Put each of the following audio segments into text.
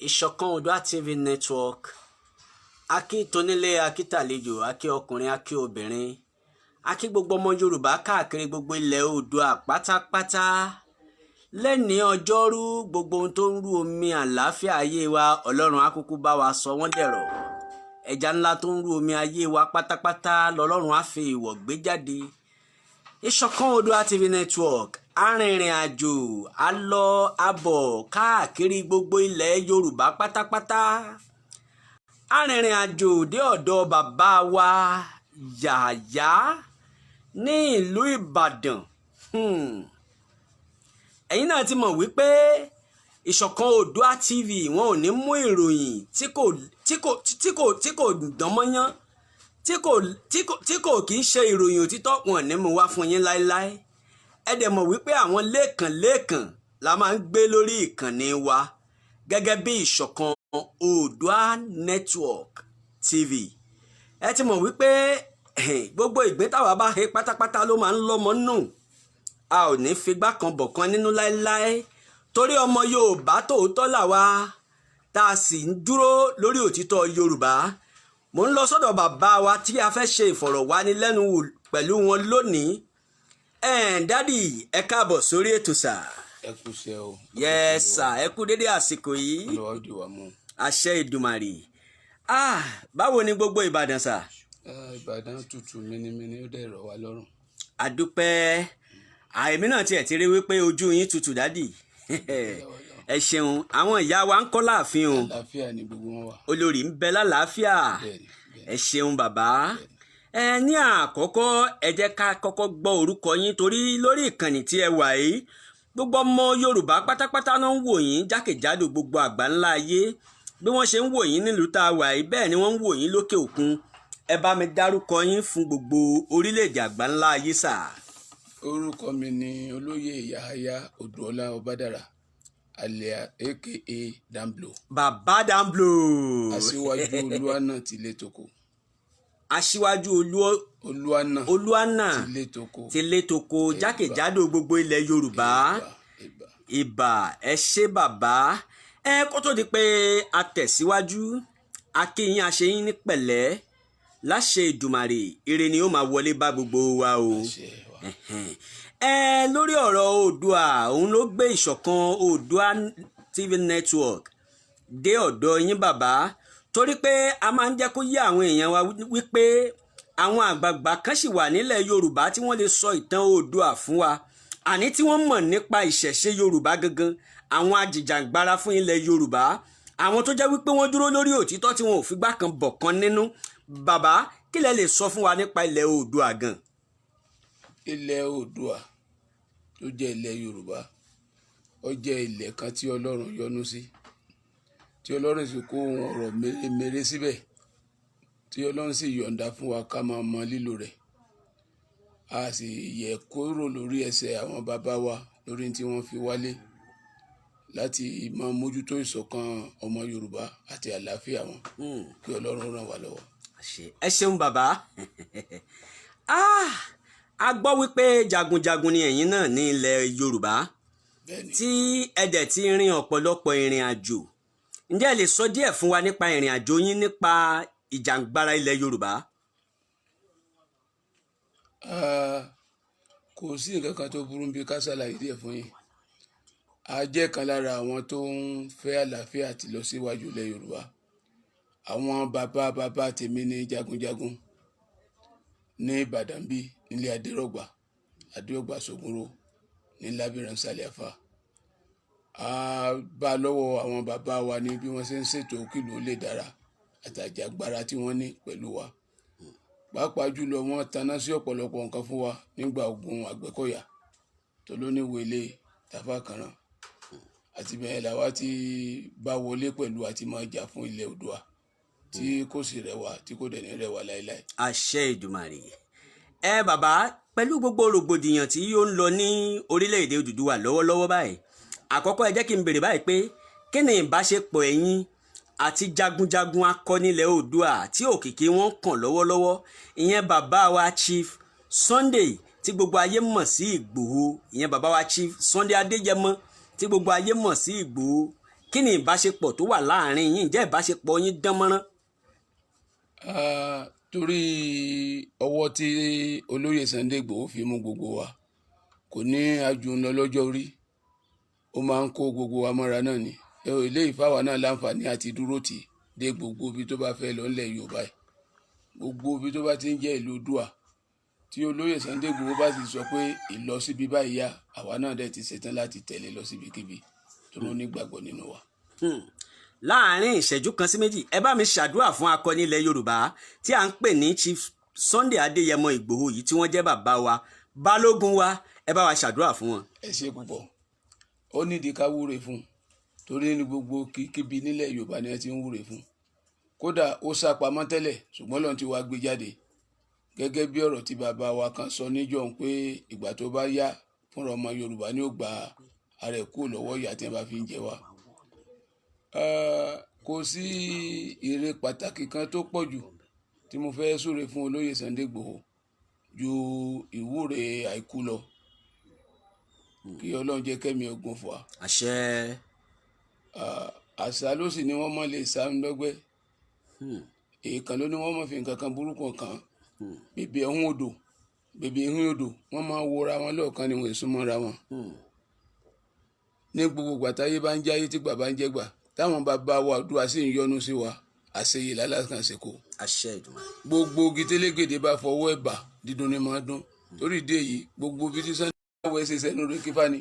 Ìṣọ̀kan Oòduà TV Network. Akí tónílé, akítàlejò, akí ọkùnrin, akí obìnrin, akí gbogbo ọmọ Yorùbá káàkiri gbogbo ilẹ̀ Oòduà pátápátá. Lẹ́ni ọjọ́rú, gbogbo ohun tó ń rú omi àlàáfíà ayé wa, Ọlọ́run á kúkú bá wa sọ wọ́n dẹ̀rọ̀. Ẹja ńlá tó ń rú omi ayé wa pátápátá lọ́lọ́run á fi ìwọ̀ gbé jáde. Ìṣọ̀kan Oòduà TV Network arìnrìn àjò, a lọ abọ̀ káàkiri gbogbo ilẹ̀ Yorùbá pátápátá. Arìnrìn àjò dé ọ̀dọ̀ bàbá wa Yàyà ní ìlú Ìbàdàn. Ẹ̀yin náà ti mọ̀ wípé Ìṣọ̀kan Oòduà TV, wọn ò ní mú ìròyìn tí kò dánmọ́yán, tí kò kì í ṣe ìròyìn òtítọ́, wọn ò ní mú wá fún yín láéláé. Ẹ dẹ̀ mọ̀ wípé àwọn lẹ́ẹ̀kan lẹ́ẹ̀kan la máa ń gbé lórí ìkànnì wa gẹ́gẹ́ bí Ìṣọ̀kan Oòduà Network TV. Ẹ ti mọ̀ wípé gbogbo ìgbín táwa bá he pátápátá ló máa ń lọ́mọ nù. A ò ní figbá kan bọ̀ kan nínú láéláé, torí ọmọ Yorùbá tòótọ́ làwa, tá a sì ń dúró lórí òtítọ́ Yorùbá. Mò ń lọ sọ́dọ̀ bàbá wa tí a fẹ́ ṣe ìfọ̀rọ̀wánilẹ́nuwò pẹ̀lú wọn lónìí. Ẹ̀ daddy, ẹ káàbọ̀ sórí ètò, sir. Ẹ kú iṣẹ́ o. Yes sir, ẹ kú dédé àsìkò yìí. Ọlọ́wọ́ dì wá mú. Àṣẹ Ìdùmàrè. Ah, báwo ni gbogbo Ìbàdàn, sir? Ìbàdàn tutù mímímí, ó dẹ̀ rọ̀ wá lọ́rùn. Àdúpẹ́. Àìmí náà tiẹ̀ ti rí wípé ojú yín tutù, daddy. Ẹ ṣeun. Àwọn ìyá wa ń kọ́ láàfin o? Àlàáfíà ni gbogbo wọn wà. Olórí ń bẹ lálàáfíà? Bẹ́ẹ̀ni. Ẹ ṣeun, bàbá. Ẹ ní àkọ́kọ́, ẹ jẹ́ ká kọ́kọ́ gbọ́ orúkọ yín, torí lórí ìkànnì tí ẹ wà yìí, gbogbo ọmọ Yorùbá pátápátá náà ń wò yín jákèjádò gbogbo àgbáńlá ayé. Bí wọ́n ṣe ń wò yín nílùú tá a wà yìí, bẹ́ẹ̀ ni wọ́n ń wò yín lókè òkun. Ẹ bá mi dárúkọ yín fún gbogbo orílẹ̀-èdè àgbáńlá ayé, sir. Orúkọ mi ni Olóyè Yahaya Odùọlá Ọbádára, alẹ́ aka Damblo. Bàbá Damblo. Aṣíwájú Olúwànà tilé toko. Aṣíwájú olú Olúwànà. Olúwànà. Tilé toko. Tilé toko, jákèjádò gbogbo ilẹ̀ Yorùbá. Ìbà. Ìbà, ẹ ṣé bàbá. Ẹ kó tó di pé a tẹ̀síwájú, a kí yín, a ṣe yín ní pẹ̀lẹ́. Láṣẹ Ìdùmàrè, ire ni ó máa wọlé bá gbogbo wa o. Àṣẹ wa. Ẹ lórí ọ̀rọ̀ Oòduà, òun ló gbé Ìṣọ̀kan Oòduà TV Network dé ọ̀dọ̀ yín, bàbá, torí pé a máa ń jẹ́ kó yé àwọn èèyàn wa wípé àwọn àgbààgbà kan sì wà nílẹ̀ Yorùbá tí wọ́n lè sọ ìtàn Oòduà fún wa, àní tí wọ́n mọ̀ nípa ìṣẹ̀ṣe Yorùbá gangan, àwọn ajìjàǹgbara fún ilẹ̀ Yorùbá, àwọn tó jẹ́ wípé wọ́n dúró lórí òtítọ́ tí wọn ò figbá kan bọ̀ kan nínú. Bàbá, kí lẹ lè sọ fún wa nípa ilẹ̀ Oòduà gan? Ilẹ̀ Oòduà tó jẹ́ ilẹ̀ Yorùbá, ó jẹ́ ilẹ̀ kan tí Ọlọ́run yọ́nú sí, tí Ọlọ́run sì kó ohun ọ̀rọ̀ mèremère síbẹ̀, tí Ọlọ́run sì yọ̀ǹda fún wa ká máa mọ lílò rẹ̀. A sì yẹ kúrò lórí ẹsẹ̀ àwọn bàbá wa, lórí tí wọ́n fi wálé láti máa mójútó ìṣọ̀kan ọmọ Yorùbá àti àlàáfíà wọn. Kí Ọlọ́run ràn wá lọ́wọ́. Ẹ ṣeun, bàbá. Ah, a gbọ́ wípé jagunjagun ni ẹ̀yin náà ní ilẹ̀ Yorùbá. Bẹ́ẹ̀ni. Tí ẹ dẹ̀ ti rin ọ̀pọ̀lọpọ̀ ìrìn àjò. Ǹjẹ́ ẹ lè sọ díẹ̀ fún wa nípa ìrìn àjò yín nípa ìjàngbara ilẹ̀ Yorùbá? Ah, kò sí nǹkan kan tó burú bí ká ṣàlàyé díẹ̀ fún yín. A jẹ́ kan lára àwọn tó ń fẹ́ àlàáfíà àti ìlọsíwájú ilẹ̀ Yorùbá. Àwọn bàbá bàbá tèmi ní jagunjagun ní Ìbàdàn, bí nílé Adérọ̀gbà, Adérọ̀gbà Sògúnrò ní Lábìrán Sàlẹ̀ Àfà. A bá lọ́wọ́ àwọn bàbá wa ní bí wọ́n ṣe ń ṣètò kílùú lè dára àtàjàgbara tí wọ́n ní pẹ̀lú wa. Pàápàá jùlọ, wọ́n taná sí ọ̀pọ̀lọpọ̀ nǹkan fún wa nígbà ogun Àgbẹ̀kọ̀yà tó lóníwèlé Tàfà Kànràn, àti bẹ́ẹ̀ làwa ti bá wọlé pẹ̀lú àti máa jà fún ilẹ̀ Oòduà, tí kò sì rẹwà, tí kò dẹ̀ ní rẹwà láéláé. Àṣẹ Ìdùmàrè. Ẹ bàbá, pẹ̀lú gbogbo rògbòdìyàn tí ó ń lọ ní orílẹ̀-èdè Odùduwà lọ́wọ́lọ́wọ́ báyìí, àkọ́kọ́, ẹ jẹ́ kí n béèrè báyìí pé kí ni ìbáṣepọ̀ ẹ̀yin àti jagunjagun akọnilẹ̀ Oòduà tí òkìkí wọn kàn lọ́wọ́lọ́wọ́, ìyẹn bàbá wa Chief Sunday tí gbogbo ayé mọ̀ sí Ìgbòho, ìyẹn bàbá wa Chief Sunday Adéyẹmọ tí gbogbo ayé mọ̀ sí Ìgbòho? Kí ni ìbáṣepọ̀ tó wà láàrin yín? Ǹjẹ́ ìbáṣepọ̀ yín dán mọ́rán? Torí ọwọ́ tí olóyè Sunday Igboho fi mú gbogbo wa, kò ní ajùn lọ lọ́jọ́ orí, ó máa ń kó gbogbo wa mọ́ra náà ni. Ilé ìfáwà náà láǹfààní àti dúró tì dé gbogbo ibi tó bá fẹ́ lọ ńlẹ̀ Yorùbá yìí, gbogbo ibi tó bá ti ń jẹ́ ìlú Oòduà. Tí olóyè Sunday Igboho bá sì sọ pé ìlọ síbi báyìí yá, àwa náà dẹ̀ ti ṣetán láti tẹ̀lé lọ síbikíbi tó ló nígbàgbọ́ nínú wa. Láàárín ìṣẹ́jú kan sí méjì, ẹ bá mi ṣàdúrà fún akọni ilẹ̀ Yorùbá tí à ń pè ní Chief Sunday Adéyẹmọ Ìgbòho yìí, tí wọ́n jẹ́ bàbá wa, balógun wa. Ẹ bá wa ṣàdúrà fún wọn. Ẹ ṣe púpọ̀. Ó nídìí ká wúre fún un, torí ní gbogbo kíbi nílẹ̀ Yorùbá ni ẹ ti ń wúre fún un. Kódà ó sá pamọ́ tẹ́lẹ̀, ṣùgbọ́n lọ́n ti wá gbé jáde, gẹ́gẹ́ bí ọ̀rọ̀ tí bàbá wa kan sọ níjọ́ pé ìgbà tó bá yá fúnra ọmọ Yorùbá ni ó gba ara ẹ̀ kúrò lọ́wọ́ ìyà tí wọ́n bá fi ń jẹ wá. Kò sí èrè pàtàkì kan tó pọ̀ jù tí mo fẹ́ súre fún olóyè Sunday Igboho ju ìwúre àìkú lọ. Kí Ọlọ́run jẹ́ kẹ́mi ogun fún wa. Àṣẹ. Àṣà ló sì ní wọ́n mọ̀ lè sá ń lọ́gbẹ́. Èèkàn ló ní wọ́n mọ̀ fi nǹkan kan burúkú kan. Bèbè ẹ̀hún odò, bèbè ẹ̀hún odò, wọ́n máa wọra wọn lọ́ọ̀kan ni, wọ́n èso mọ́ra wọn. Ní gbogbo gbàtáyé bá ń jáyé, tí gbà bá ń jẹ́gbà, táwọn bàbá wa Oòduà sì ń yọ́nú sí wa, àṣeyè lálàkànṣe kò. Àṣẹ Ìdùmarè. Gbogbo gitélégèdè bá fọwọ́ ẹ̀ bà, dídùn ni máa dún. Torí ìdí èyí, gbogbo bí tí Sunday wẹ̀ ṣe sẹ́nu rẹ̀ kífà ni.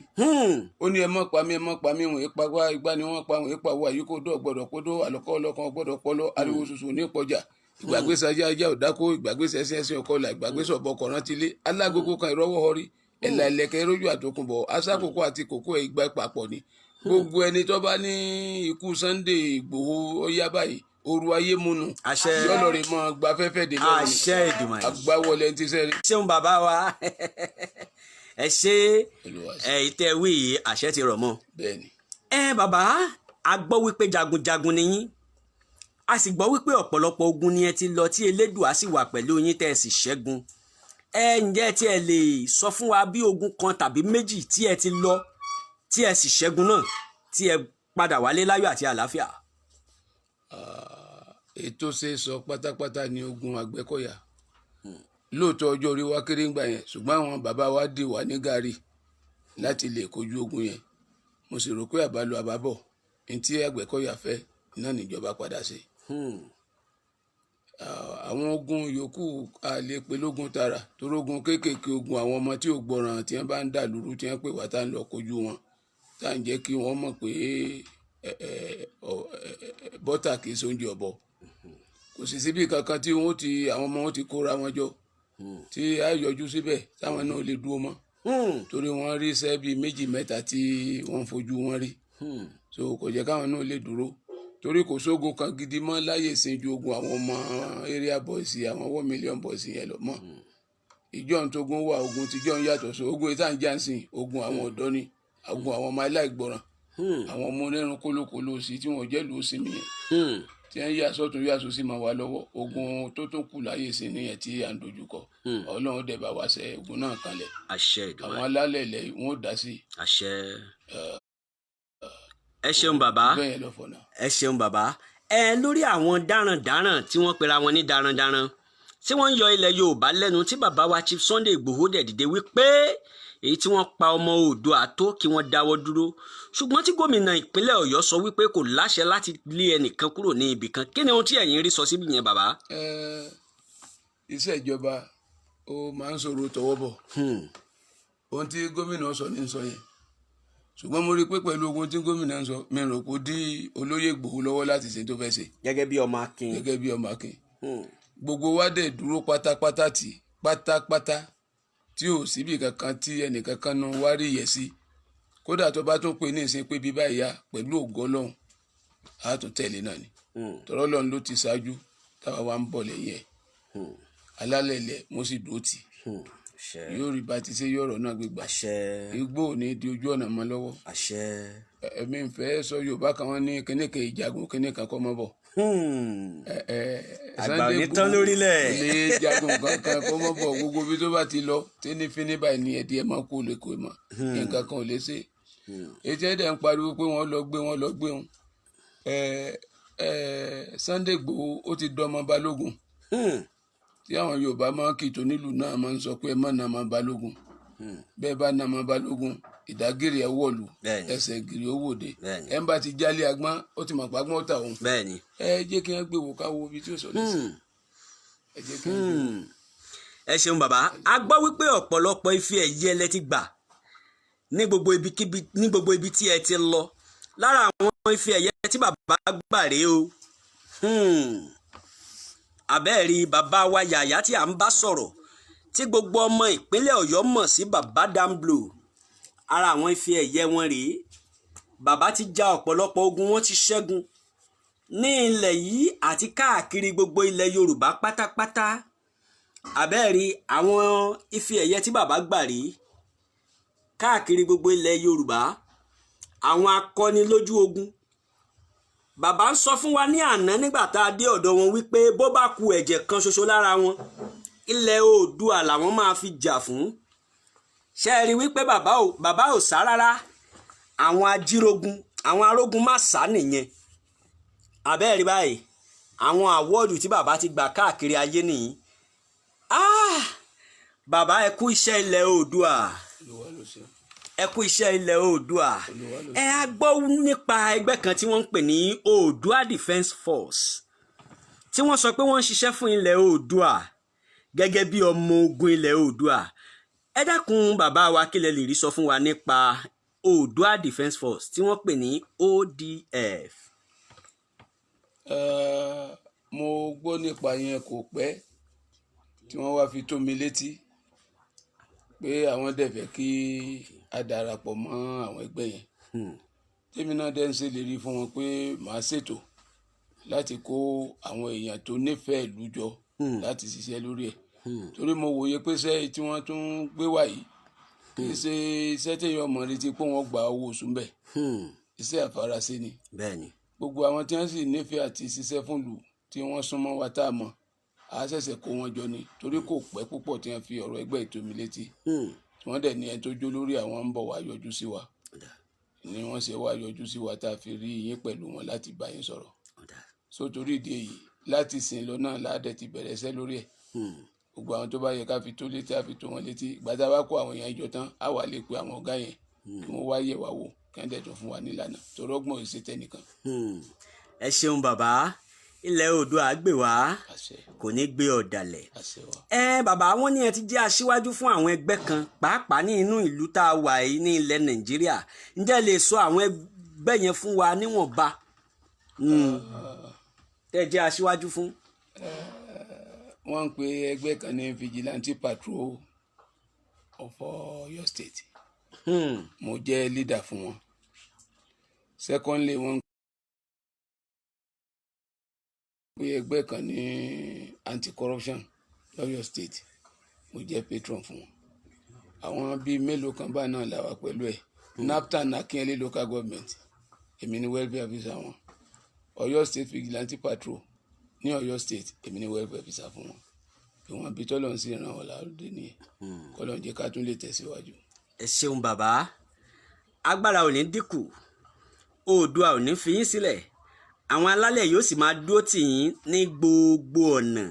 Ó ní ẹ mọ́ pa mí, ẹ mọ́ pa mí. Wọ́n ipa wá igbá ni wọ́n pa wọ́n ipa wá yìí, kó dọ̀ gbọ́dọ̀ kó dó àlọ́kọ́ ọlọ́kan gbọ́dọ̀ pọ́lọ́ ariwo ṣoṣo ní pọjà. Ìgbàgbé sajá ajá òdákó, ìgbàgbé sẹsẹ ẹsẹ ọkọlà, ìgbàgbé sọ̀bọ kọ̀rántí lé alágogo kan ìrọ́wọ́ họrí ẹ̀là ẹ̀lẹ̀kẹ̀ rójú àtòkùnbọ̀ asákòókò àti kòkó ẹ̀ ìgbà papọ̀ ni. Gbogbo ẹni tó bá ní ikú Sunday Igboho ó yá báyìí, oru ayé múnu. Àṣẹ. Yọlọrin mọ gbafẹ́fẹ́ dé lọ́rùn. Àṣẹ Ìdùmarè. Agbáwọlé ti sẹ́rí. Ṣeun bàbá wa, ẹ ṣe. Olúwa ṣe. Ẹ ìtẹ́ wí yìí, àṣẹ ti rọ̀ mọ́. Bẹ́ẹ̀ ni. Ẹ bàbá, a gbọ́ wípé jagunjagun ni yín, a sì gbọ́ wípé ọ̀pọ̀lọpọ̀ ogun ni ẹ ti lọ tí Elédùà sì wà pẹ̀lú yín tẹ́ ẹ sì ṣẹ́gun. Ẹ ǹjẹ́ tí ẹ lè sọ fún wa bí ogun kan tàbí méjì tí ẹ ti lọ tí ẹ sì ṣẹ́gun náà, tí ẹ padà wálé láyọ̀ àti àlàáfíà? Ètò ṣe sọ pátápátá ní ogun Àgbẹ̀kọ̀yà. Lóòótọ́, ọjọ́ orí wa kéré ńgbà yẹn, ṣùgbọ́n àwọn bàbá wa dì wá ní gàrí láti lè kojú ogun yẹn. Mo sì rò pé àbálò àbábọ̀ ní tí Àgbẹ̀kọ̀yà fẹ́ náà níjọba padà ṣe. Àwọn ogun yòókù, a lè pe lógun tààrà, torí ogun kéékèèké, ogun àwọn ọmọ tí ò gbọ́ràn tí wọ́n bá ń dà lúrú, tí wọ́n pè wá tá ń lọ kojú wọn, tá ń jẹ́ kí wọ́n mọ̀ pé bọ́tà kì í ṣe oúnjẹ ọ̀bọ. Kò sì síbi kankan tí wọ́n ti àwọn ọmọ wọn ti kóra wọn jọ tí a yọjú síbẹ̀ táwọn náà lè dúró mọ́, torí wọ́n rí iṣẹ́ bíi méjì mẹ́ta tí wọ́n fojú wọn rí. So kò jẹ́ káwọn náà lè dúró, torí kò sógun kan gidi mọ́ láyè sin ju ogun àwọn ọmọ area boys, àwọn 1 million boys yẹn lọ mọ́. Ìjọ tógun wà, ogun tíjọ́ ń yàtọ̀ sí ogun ìta ń já ń sìn. Ogun àwọn ọ̀dọ́ ni, ogun àwọn ọmọ aláìgbọràn, àwọn ọmọ onírun kólókòló sí tí wọ́n jẹ́ lù ú sinmi yẹn, tí wọ́n yà sọ́tún yà sósì máa wà lọ́wọ́. Ogun tó tún kù láyè sí nìyẹn tí à ń dojúkọ. Ọlọ́run dẹ̀ bá wa ṣe ogun náà kalẹ̀. Àṣẹ Ìdùmarè. Àwọn alálẹ̀ ilẹ̀ wọn ò dá sí. Àṣẹ. Ẹ ṣeun bàbá. Bẹ́ẹ̀ lọ fọ̀nà. Ẹ ṣeun bàbá. Ẹ lórí àwọn darandaran tí wọ́n pera wọn ní darandaran tí wọ́n ń yọ ilẹ̀ Yorùbá lẹ́nu, tí bàbá wa Chief Sunday Igboho dẹ̀ dìde wípé èyí tí wọ́n pa ọmọ Oòduà tó kí wọ́n dáwọ́ dúró, ṣùgbọ́n tí gómìnà ìpínlẹ̀ Ọ̀yọ́ sọ wípé kò láṣẹ láti lé ẹnìkan kúrò ní ibì kan, kí ni ohun tí ẹ̀yin rí sọ síbi yẹn, bàbá? Ẹ iṣẹ́ ìjọba, ó máa ń ṣòro tọwọ́ bọ̀. Ohun tí gómìnà sọ ní sọ yẹn, ṣùgbọ́n mo rí i pé pẹ̀lú ogun tí gómìnà ń sọ, mi rò kó dí olóyè Ìgbòho lọ́wọ́ láti ṣe tó fẹ́ ṣe. Gẹ́gẹ́ bí ọmọ akin. Gẹ́gẹ́ bí ọmọ akin. Gbogbo wa dẹ̀ dúró pátápátá tì pátápátá, tí ò síbi kankan tí ẹnìkankan nu wá rí yẹ sí. Kódà tó bá tún pè ní ìsìn pé bí báyìí yá, pẹ̀lú ògo Ọlọ́run, á tún tẹ̀lé náà ni. Tọ́rọ́ Ọlọ́run ló ti ṣáájú, táwa wa ń bọ̀ lẹ́yìn ẹ̀. Alálẹ̀ ilẹ̀ mo sì dúró tì. Àṣẹ. Yóò rí bá ti ṣe yọ̀rọ̀ náà gbégbá. Àṣẹ. Igbó ò ní di ojú ọ̀nà mọ́ lọ́wọ́. Àṣẹ. Ẹ̀mí ń fẹ́ sọ Yorùbá kan, wọ́n ní kíníkan ìjagun, kíníkan kọ́ mọ́ bọ̀. Àgbà ò ní tán lórílẹ̀. Kò lè jagun kankan kó mọ́ bọ̀. Gbogbo bí tó bá ti lọ tínífíní báyìí ní ẹ̀dí ẹ̀ máa kó lè kó mọ́, nǹkan kan ò lè ṣe. Ètò ẹ̀dẹ̀ ń pariwo pé wọ́n lọ gbé wọn, lọ gbé wọn. Ẹ ẹ Sunday Igboho, ó ti dọmọ Balógun tí àwọn Yorùbá máa ń kì tó nílùú náà, máa ń sọ pé ẹ má nà ọmọ Balógun. Bẹ́ẹ̀ bá nà ọmọ Balógun, ìdágìrì ẹ wọ̀lú, ẹsẹ̀ gìrì ó wòde. Ẹ ń bá ti jálé agbọ́n, ó ti mọ̀ pé agbọ́n ó tà òun. Ẹ jẹ́ kí wọ́n gbé wò, ká wo ibi tí ó sọ lẹ́sìn. Ẹ jẹ́ kí wọ́n gbé wò. Ẹ ṣeun bàbá. A gbọ́ wípé ọ̀pọ̀lọpọ̀ ife ẹ̀yẹ lẹ ti gbà ní gbogbo ibikíbi, ní gbogbo ibi tí ẹ ti lọ. Lára àwọn ife ẹ̀yẹ tí bàbá gbà rèé o. Àbẹ́ẹ̀rí bàbá wa Yàyà tí à ń bá sọ̀rọ̀, tí gbogbo ọmọ ìpínlẹ̀ Ọ̀yọ́ mọ̀ sí Bàbá Damblo, ara àwọn ife ẹ̀yẹ wọn rèé. Bàbá ti ja ọ̀pọ̀lọpọ̀ ogun, wọn ti ṣẹ́gun ní ilẹ̀ yìí àti káàkiri gbogbo ilẹ̀ Yorùbá pátápátá. Àbẹ́ẹ̀rí àwọn ife ẹ̀yẹ tí bàbá gbà rí káàkiri gbogbo ilẹ̀ Yorùbá, àwọn akọni lójú ogun. Bàbá ń sọ fún wa ní àná nígbà tá a dé ọ̀dọ̀ wọn wípé bó bá ku ẹ̀jẹ̀ kan ṣoṣo lára wọn, ilẹ̀ Oòduà làwọn máa fi jà fún. Ṣe é rí wípé bàbá ò sá rárá? Àwọn ajírógun, àwọn arógun má sá nìyẹn. Àbẹ́ẹ̀rí báyìí, àwọn award tí bàbá ti gbà káàkiri ayé nìyí. Ah! Bàbá, ẹ kú iṣẹ́ ilẹ̀ Oòduà. Olúwa ló ṣe. Ẹ kú iṣẹ́ ilẹ̀ Oòduà. Olúwa ló Ẹ á gbọ́ nípa ẹgbẹ́ kan tí wọ́n ń pè ní Oòduà Defence Force, tí wọ́n sọ pé wọ́n ń ṣiṣẹ́ fún ilẹ̀ Oòduà gẹ́gẹ́ bí ọmọ ogun ilẹ̀ Oòduà. Ẹ dákun bàbá wa, kí lẹ lè rí sọ fún wa nípa Oòduà Defence Force tí wọ́n pè ní ODF? Mo gbọ́ nípa yẹn kò pẹ́ tí wọ́n wá fi tó mi létí pé àwọn dẹ̀ fẹ́ kí a darapọ̀ mọ́ àwọn ẹgbẹ́ yẹn. Tèmi náà dẹ̀ ń ṣèlérí fún wọn pé màá ṣètò láti kó àwọn èèyàn tó nífẹ̀ẹ́ ìlú jọ láti ṣiṣẹ́ lórí ẹ̀, torí mo wòye pé iṣẹ́ tí wọ́n tún gbé wá yìí kì í ṣe iṣẹ́ téèyàn mọ̀ retí pé wọ́n gba owó oṣù ńbẹ̀. Iṣẹ́ àfarasí ni. Gbogbo àwọn tí wọ́n sì nífẹ̀ẹ́ àti ṣiṣẹ́ fún ìlú tí wọ́n súnmọ́ wa tá a mọ̀, a ṣẹ̀ṣẹ̀ kó wọn jọ ni, torí kò pẹ́ púpọ̀ tí wọ́n fi ọ̀rọ̀ ẹgbẹ́ ètò mi létí, tí wọ́n dẹ̀ ní ẹni tó jó lórí àwọn ń bọ̀ wá yọjú sí wa, ni wọ́n ṣe wá yọjú sí wa tá a fi rí yín pẹ̀lú wọn láti bá yín sọ̀rọ̀. So torí ìdí èyí, láti sìn lọ náà ládẹ̀ ti bẹ̀rẹ̀ iṣẹ́ lórí ẹ̀. Gbogbo àwọn tó bá yẹ ká fi tó létí, á fi tó wọn létí. Ìgbà tá a bá kó àwọn èèyàn jọ tán, á wà lè pe àwọn ọ̀gá yẹn kí wọ́n wá yẹ̀ wá wò, kí wọ́n dẹ̀ tún fún wa nílànà, torí ọgbọ́n ò ṣe tẹnìkan. Ẹ ṣeun bàbá. Ilẹ̀ Oòduà gbè wá. Àṣẹ. Kò ní gbé ọ̀dàlẹ̀. Àṣẹ wa. Ẹ bàbá, wọn ní ẹ ti jẹ́ aṣíwájú fún àwọn ẹgbẹ́ kan, pàápàá ní inú ìlú tá a wà yìí ní ilẹ̀ Nàìjíríà. Ǹjẹ́ ẹ lè sọ àwọn ẹgbẹ́ yẹn fún wa níwọ̀nba tẹ́ ẹ jẹ́ aṣíwájú fún? Wọ́n ń pe ẹgbẹ́ kan ní Vigilante Patrol of Ọ̀yọ́ State. Mo jẹ́ leader fún wọn. Secondly, wọ́n ń pe ẹgbẹ́ kan ní anti-corruption lọ́yọ́ State. Mo jẹ́ patron fún wọn. Àwọn bíi mélòó kan bá náà là wà pẹ̀lú ẹ̀. NAPTAN Akinyele Local Government, èmi ni welfare officer wọn. Ọ̀yọ́ State Vigilante Patrol ní Ọ̀yọ́ State, èmi ni welfare officer fún wọn. Ìwọ̀n bí tọ́lọ̀ ń sì ràn wọ́n lárúdé nìyẹn, kọ́lọ̀ ń jẹ́ ká tún lè tẹ̀síwájú. Ẹ ṣeun bàbá. Agbára ò ní dínkù, Oòduà ò ní fi yín sílẹ̀, àwọn alálẹ̀ yóò sì máa dúró tì yín ní gbogbo ọ̀nà.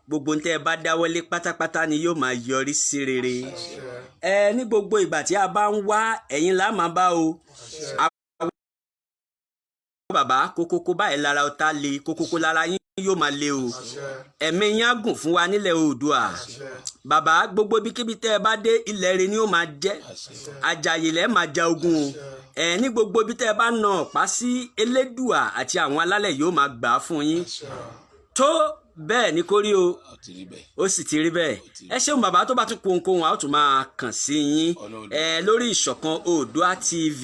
Gbogbo ntẹ́ ẹ bá dáwọ́lé pátápátá ni yóò máa yọrí sí rere. Ẹ ní gbogbo ìgbà tí a bá ń wá ẹ̀yin là máa bá o. Àwọn bàbá kókókó báyìí lára ọ̀tá le kókókó, lára yín yóò máa le o. Ẹ̀mí yín á gùn fún wa nílẹ̀ Oòduà. Bàbá, gbogbo ibikíbi tẹ́ ẹ bá dé, ilẹ̀ rẹ ni ó máa jẹ́. Àjàyè lẹ́ máa ja ogun o. Ẹ ní gbogbo ibi tẹ́ ẹ bá na ọ̀pá sí, Elédùà àti àwọn alálẹ̀ yóò máa gbà á fún yín. Tó bẹ́ẹ̀ ni kó rí o. Ó ti rí bẹ́ẹ̀. Ó sì ti rí bẹ́ẹ̀. Ẹ ṣeun bàbá. Tó bá tún kó ohunkóhun, a ó tún máa kàn sí yín ẹ lórí Ìṣọ̀kan Oòduà TV.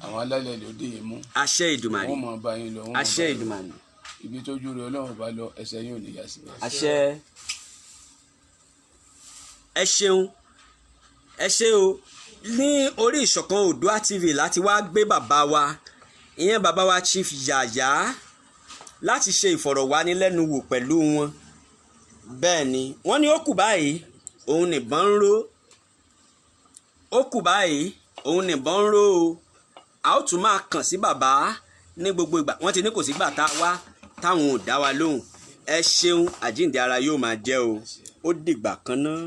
Àwọn alálẹ̀ ló dé yín mú. Àṣẹ Ìdùmàrè. Wọ́n máa bá yín lọ, wọ́n máa Àṣẹ bá yín lọ. Ìdùmàrè. Ibi tójú rẹ Ọlọ́run bá lọ, ẹsẹ̀ yóò níyà síbẹ̀. Àṣẹ. Ẹ ṣeun, ẹ ṣe o. Ní orí Ìṣọ̀kan Oòduà TV láti wá gbé bàbá wa, ìyẹn bàbá wa Chief Yàyà, láti ṣe ìfọ̀rọ̀wánilẹ́nuwò pẹ̀lú wọn. Bẹ́ẹ̀ ni wọ́n ní ó kù báyìí, òun nìbọn ń ró. Ó kù báyìí, òun nìbọn ń ró o. A ó tún máa kàn sí bàbá. Ní gbogbo ìgbà wọ́n ti ní kò sígbà tá a wá táwọn ò dá wa lóhùn. Ẹ ṣeun, àjíǹde ara yóò máa jẹ́ o. Ó dìgbà kan náà.